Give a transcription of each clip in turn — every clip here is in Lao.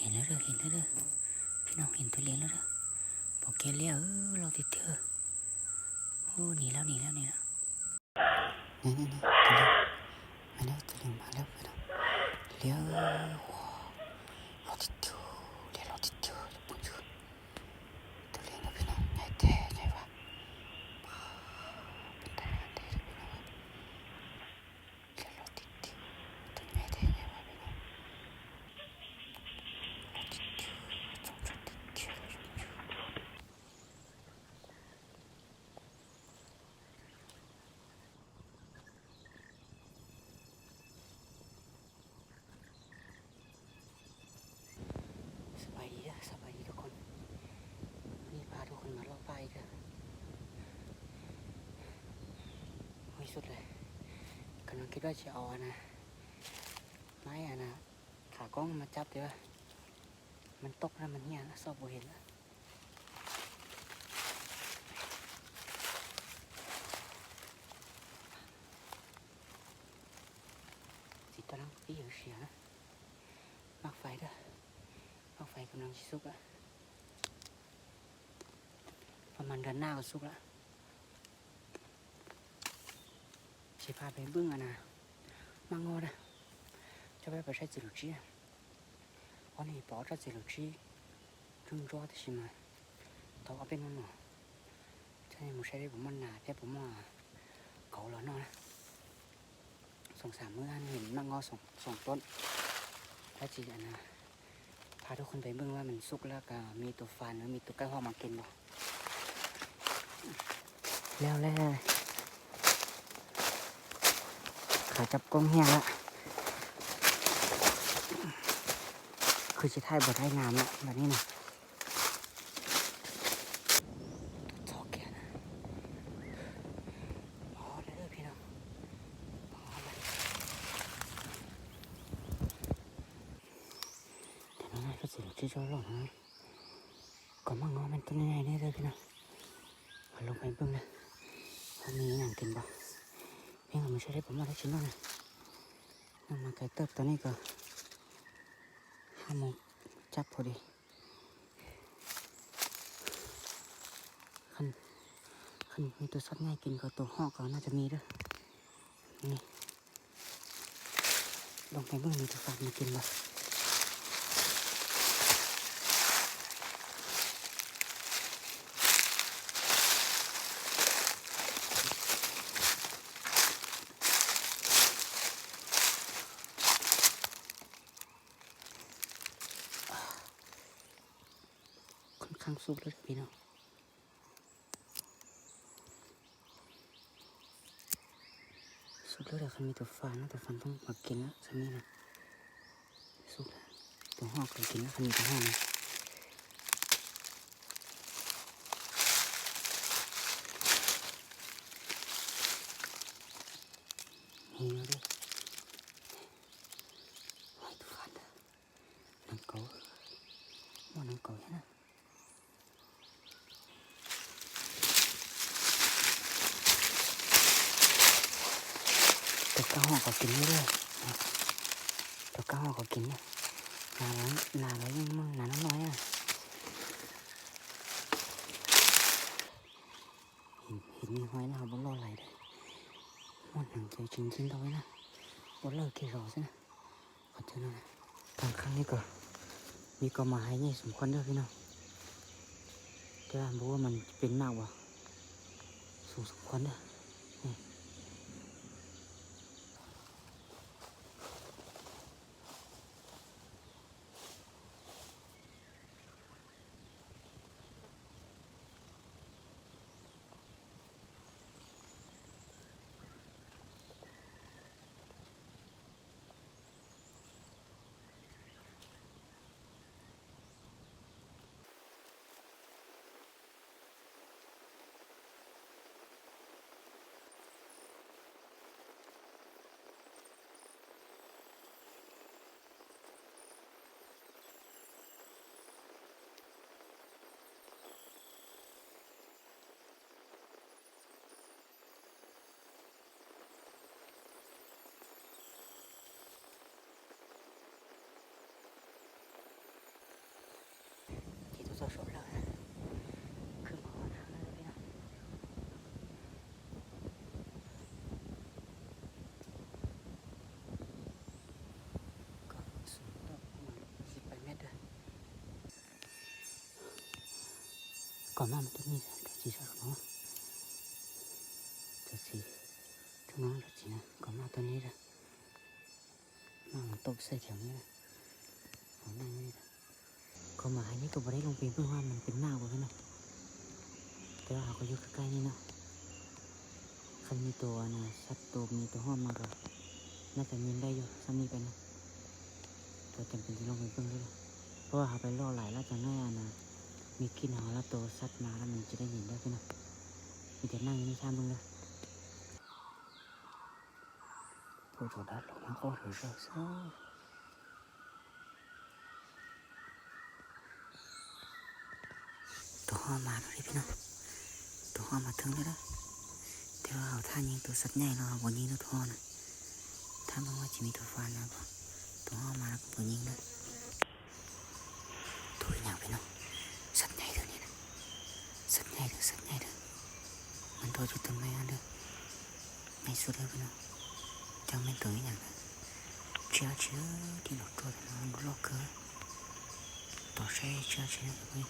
ເຫັນແລ້ວເດີ ເຫັນແລ້ວເດີ ພີ່ນ້ອງ ເຫັນໂຕເລງແລ້ວເດີ. ບໍ່ແກ່ນແລ້ວ ເອີ ລອດຕິດເທີ. ໂອ້ ໜີແລ້ວ ໜີແລ້ວ ໜີແລ້ວ. ນີ້ໆໆ ໂຕເລງ ມາແລ້ວ ໂຕເລງມາແລ້ວ ພີ່ນ້ອງ. ແລ້ວ ລອດຕິດເທີ ແລ້ວ ລອດຕິດເທີ ເບິ່ງຢູ່. ໂຕເລງນະພີ່ນ້ອງ ໃຫຍ່ແທ້ ໃຫຍ່ວ່າ ປາດ ເປັນຕາຢ້ານແທ້ເດີພີ່ນ້ອງ. ແລ້ວລອດຕິດເທີ ໂຕໃຫຍ່ແທ້ ໃຫຍ່ວ່າພີ່ນ້ອງ ລອດຕິດເທີ ສອງຈຸດຕິດເທີ. ສະບາຍດີເດີ ສະບາຍດີທຸກຄົນ. ມື້ນີ້ພາທຸກຄົນມາເລາະປ່າອີກເດີ. ໂອ້ຍ ສຸດເລີຍ. ກຳລັງຄິດວ່າຊິເອົາອັນນະ ໄມ້ອັນນະ ຂາກ້ອງມາຈັບ ແຕ່ວ່າມັນຕົກແລ້ວ ມັນເຫ່ຍແລ້ວ ຊອກບໍ່ເຫັນແລ້ວ. ສີຕາລັງປີເສຍນະ. ໝາກໄຟເດີ ໝາກໄຟກຳລັງຊິສຸກລະ ປະມານເດືອນໜ້າກໍສຸກລະ. ຊິພາໄປເບິ່ງອັນນະ ໝາກງໍ້ນະ. ເຈົ້າໄປ ໄປໃຊ້ເຈໂລຈີນນະ. ອໍ ນີ້ປອດເຈໂລຈີນ ຈຸ້ງຈ້ອດຊິມາ ຕອກເອົາເປັນໝໍ້. ຈະໃຫ້ໝູ່ໃຊ້ໄດ້ບໍ່ໝໍ້ນາ ແຕ່ບໍ່ໝໍ້ເກົາລະເນາະ. ສອງສາມມື້ຫັ້ນເຫັນໝາກງໍ້ສອງ ສອງຕົ້ນ ວ່າຊິອັນນະ ພາທຸກຄົນໄປເບິ່ງວ່າມັນສຸກແລ້ວກະມີໂຕຟານ ຫຼື ມີໂຕໄກ່ຮອກມາກິນບໍ່. ແລ້ວແລ້ວ ຂາຈັບກ້ອງເຫ່ຍລະ ຄືຊິຖ່າຍບໍ່ໄດ້ງາມລະບາດນີ້ນະ. ຊອກແກນ ພໍແລ້ວເດີພີ່ນ້ອງ ພໍແລ້ວ. ດຽວນ້ອງນ້ອຍກໍຊິລົງທີ່ຈອດລົດນະ. ກໍໝາກງໍ້ແມ່ນຕົ້ນໃຫຍ່ໆເດີພີ່ນ້ອງ. ເອົາລົງໄປເບິ່ງເດີ ວ່າມີຫຍັງກິນບໍ່. ເພງເອົາມາໃຊ້ໄດ້ປະມານຈັກຊິບໂມງນະ. ນຳມາໄກເຕີບ ຕອນນີ້ກໍຫ້າໂມງຈັບພໍດີ. ຄັນ ຄັນມີໂຕສັດໃຫຍ່ກິນກໍ ໂຕຮອກກໍໜ້າຈະມີເດີ. ນີ້ ລົງໄປເບິ່ງມີໂຕສັດມາກິນບໍ່. ຂ້ອນຂ້າງສຸກແລ້ວເດີພີ່ນ້ອງ. ສຸກແລ້ວເດີ. ຄັນມີໂຕຟານນະ ໂຕຟານຕ້ອງມາກິນລະ ຊ່ຳນີ້ນະ. ສຸກແລ້ວ ໂຕຮອກກໍກິນລະ ຄັນມີໂຕຮອກນະ. ຫິວເດີ. ໂອ້ຍ ໂຕຟານເດີ. ໜັງເກົາ ໝໍ້ໜັງເກົານະ. ໂຕກະຮອກກໍກິນເລີຍ ໂຕກະຮອກກໍກິນນະ. ໜາລະ ໜາລະຍັງມັນໜານ້ອຍອະ. ເຫັນ ເຫັນມີຫອຍນະ ເຮົາບໍ່ລໍໄຫຼເດີ. ໝົດຫຍັງເຈົ້າຈິງກິນຕໍ່ໄວ້ນະ ບໍ່ເລີກເກລໍຊິນະ. ຂອບໃຈນຳ. ກາງຄັນນີ້ກໍມີກໍໝາໄຮໃຫຍ່ສົມຄວນເດີພີ່ນ້ອງ. ແຕ່ວ່າບໍ່ຮູ້ວ່າມັນເປັນໝາກບໍ່ ສູງສົມຄວນເດີ. ນີ້. ໂ ສອບໆແລ້ວ ຂຶ້ນມາຮອດທາງແລ້ວພີ່ນ້ອງ. ກໍສູງຕົກປະມານສິບປາຍແມັດເດີ. ກ່ອນມາມັນຕົວນີ້ ກໍຊິຊັກເນາະ ຈະຊິ ທາງນັ້ນກໍຊິນະ ກ່ອນມາຕົວນີ້ເດີ ມາມັນຕົກໃສ່ແຖວນີ້ນະ ເຮົານັ່ງນີ້ເດີ. ເຂົາມາໃຫ້ນີ້ກໍບໍ່ໄດ້ລົງໄປເບິ່ງວ່າມັນເປັນໝາບໍ່ພີ່ນ້ອງ ແຕ່ວ່າເຮົາກໍຢູ່ໃກ້ໆນີ້ເນາະ. ຄັນມີໂຕ ອັນນ່າ ສັດໂຕ ມີໂຕຮ້ອນມາກໍໜ້າຈະຍິນໄດ້ຢູ່ ສ່ຳນີ້ໄປນະ ກໍຈຳເປັນຊິລົງໄປເບິ່ງເລີຍ ເພາະວ່າເຮົາໄປລໍຫຼາຍແລ້ວ ຈັກໜ້ອຍ ອັນນ່າ ມີກິ່ນເຮົາ ແລ້ວໂຕສັດມາ ແລ້ວມັນຈະໄດ້ຍິນເດີພີ່ນ້ອງ. ມີແຕ່ນັ່ງຢູ່ນີ້ຖ້າເບິ່ງເດີ. ໂຕຮ້ອນມາແລ້ວເດ້ພີ່ນ້ອງ ໂຕຮ້ອນມາເທິງແລ້ວເດີ. ແຕ່ວ່າເຮົາຖ້າຍິງໂຕສັດໃຫຍ່ເນາະ ເຮົາບໍ່ຍິງໂຕຮ້ອນນະ. ຖ້າເບິ່ງວ່າຊິມີໂຕຟານມາບໍ່ ໂຕຮ້ອນມາແລ້ວກໍບໍ່ຍິງເດີ. ໂຕອີຫຍັງພີ່ນ້ອງ ສັດໃຫຍ່ເດີນີ້ນະ ສັດໃຫຍ່ເດີ ສັດໃຫຍ່ເດີ. ມັນໂຕຢູ່ຕົ້ນໄມ້ຫັ້ນເດີ. ໃນສຸດເດີພີ່ນ້ອງ ຈັກແມ່ນໂຕອີຫຍັງເດີ. ເຊື່ອເຊື່ອທີ່ຫຼອກຕົວມາຫຼອກເກີ ຕໍ່ໃຊ້ເຊື່ອເຊື່ອເວີຍ.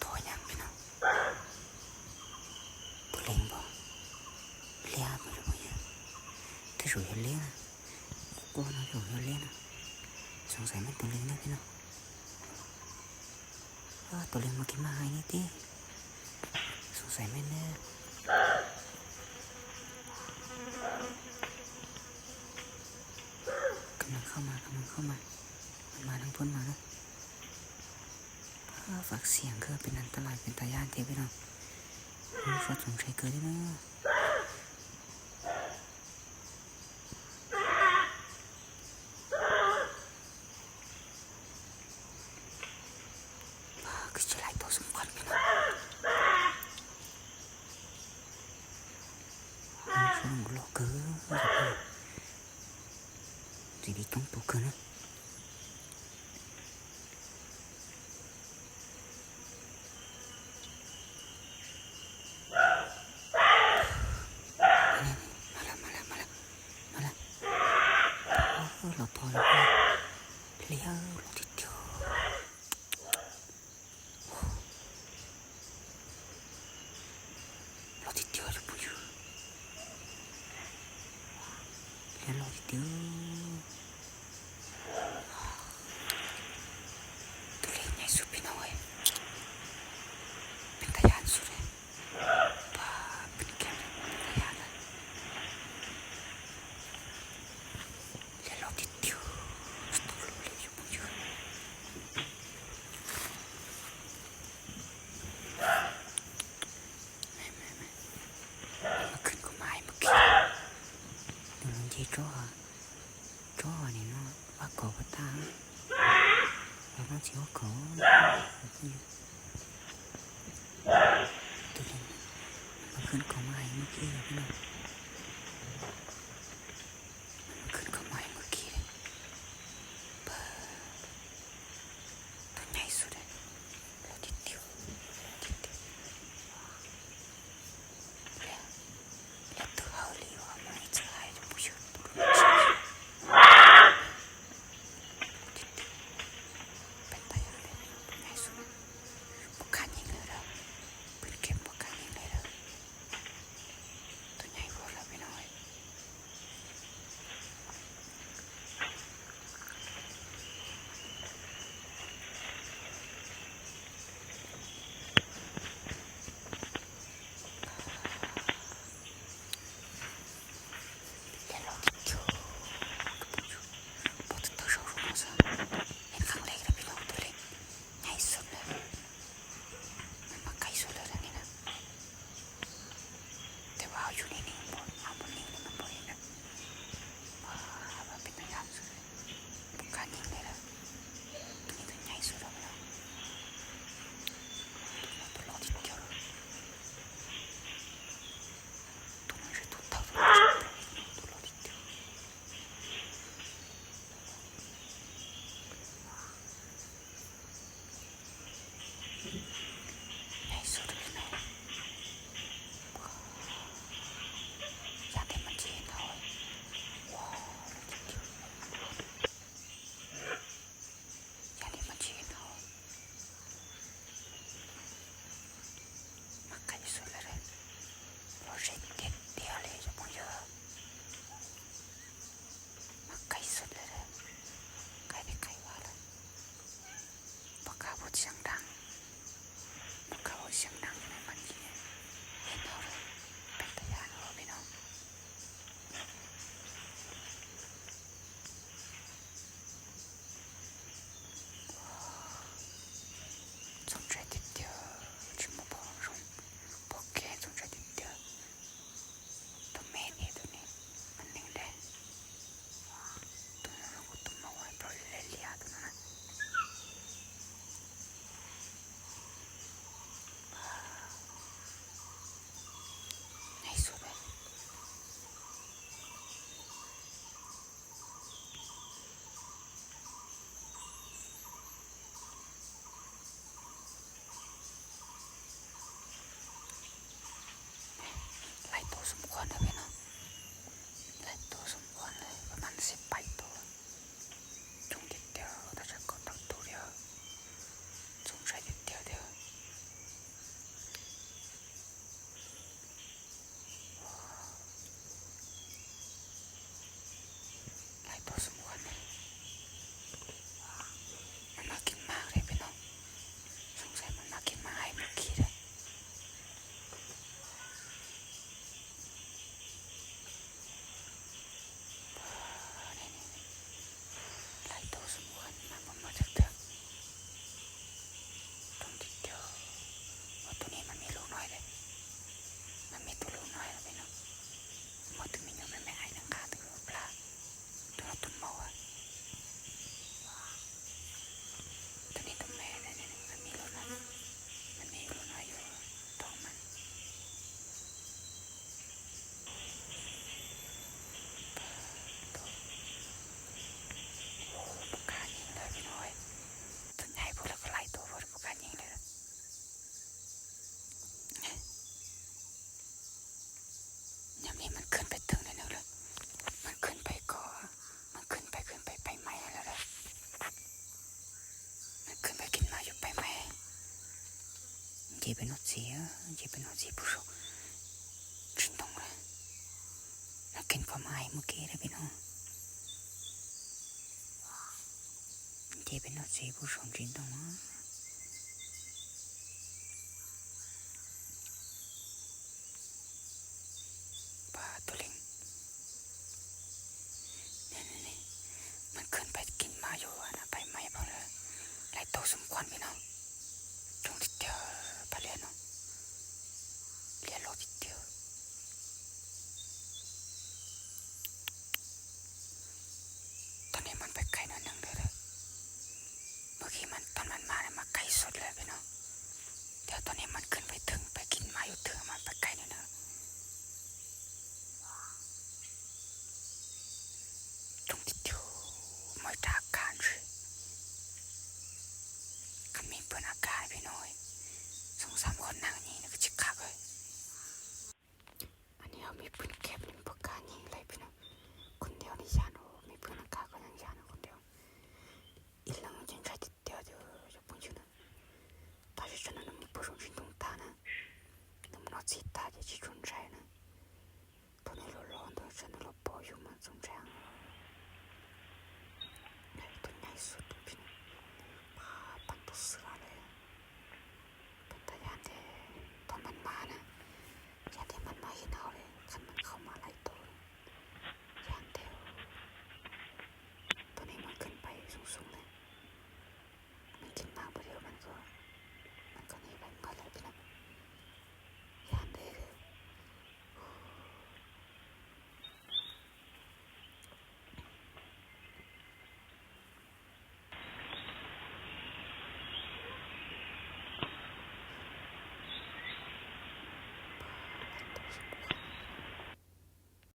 ໂຕຫຍັງພີ່ນ້ອງ ໂຕເລັງບໍ່ ເລຍບໍ່ ແຕ່ສູເຫັນເລຍນະ ກວນເຮົາເຫັນເລຍນະ. ສົງໄສແມ່ນໂຕເລັງເດີພີ່ນ້ອງ. ອ້າ ໂຕເລັງມາກິນໝາກໄຮນີ້ຕິ ສົງໄສແມ່ນເດີ. ກຳລັງເຂົ້າມາ ກຳລັງເຂົ້າມາ ມັນມາທາງພຸ້ນມາເດີ. ອ້າ ຟາກສຽງຄືເປັນອັນຕະລາຍ ເປັນຕາຢ້ານແທ້ພີ່ນ້ອງ. ສົງໄສເກີດເດີ. ວ້າ ຄືຊິຫຼາຍໂຕສົມຄວນພີ່ນ້ອງ. ມັນເຊິ່ງຫຼອກເກີນ ຊິໄດ້ຕ້ອງໂຕເກີນນະ. ມາແລ້ວ ມາແລ້ວ ມາແລ້ວ ມາແລ້ວ ມາແລ້ວ. ໂອ້ ລອດທໍ່ແລ້ວ ລອດທີດດຽວ ລອດທີດດຽວ ລອດທີດດຽວ ລອດທີດດຽວ. ໂຕເລັກໃຫຍ່ສຸດພີ່ນ້ອງເອີຍ ເປັນຕາຢ້ານສຸດເລີຍ. ປ້າ ເປັນແກ້ມເປັນຕາຢ້ານເລີຍ ແລ່ນລອດຕິດຕິວ ໂຕເລັກຢູ່ບໍ່ຢູ່. ແມ່ນໆໆ ມາຂຶ້ນກໍມາໃຫ້ເມື່ອກີ້ ເດີ ມັນຊິຈໍ້ ຈໍ້ນີ້ເນາະ ວ່າກໍບໍ່ຕາ ວ່າມັນຊິວ່າກໍ ໂຕນີ້ມັນມາຂຶ້ນກໍມາໃຫ້ເມື່ອກີ້ພີ່ນ້ອງ ມັນມາຂຶ້ນກໍມາໃຫ້ເມື່ອກີ້ເດ້. ໂຕໃຫຍ່ສຸດເດ້ ລອດຕິດຕິວ ລອດຕິດຕິວ ແລ້ວ ແລ້ວໂຕເຮົາລີວ່າມັນຈະໃຫ້ຜູ້ຊາຍ ເປັນຕາຢ້ານເດ້ ໂຕໃຫຍ່ສຸດ ບໍ່ກ້າຍິງເລີຍເດີ ເພິ່ນເກັບບໍ່ກ້າຍິງເລີຍເດີ ໂຕໃຫຍ່ ເຈັບເປັນຫົວເສຍ ເຈັບເປັນຫົວເສຍຜູ້ຊົມຈິນຕົງເລີຍ. ແລ້ວກິນຄວາມອາຍມື້ກີ້ເດີພີ່ນ້ອງ ເຈັບເປັນຫົວເສຍຜູ້ຊົມຈິນຕົງເລີຍ. ປາໂຕເລັງ ນີ້ໆໆ ມັນຂຶ້ນໄປກິນໝາຢູ່ອັນນະ ໃບໄມ້ພຸ້ນເລີຍ. ຫຼາຍໂຕສົມຄວນພີ່ນ້ອງ ຈົງຕິດເຕີໄປເລີຍເນາະ ເລຍໂລຕິດເຕີ. ຕອນນີ້ມັນໄປໄກໜ້ອຍໜຶ່ງເດີ ເມື່ອກີ້ມັນ ຕອນມັນມານີ້ ມາໄກສຸດເລີຍພີ່ນ້ອງ. ແຕ່ຕອນນີ້ມັນຂຶ້ນໄປເທິງ ໄປກິນໝາຢູ່ເທິງ ມັນໄປໄກໜ້ອຍໜຶ່ງ.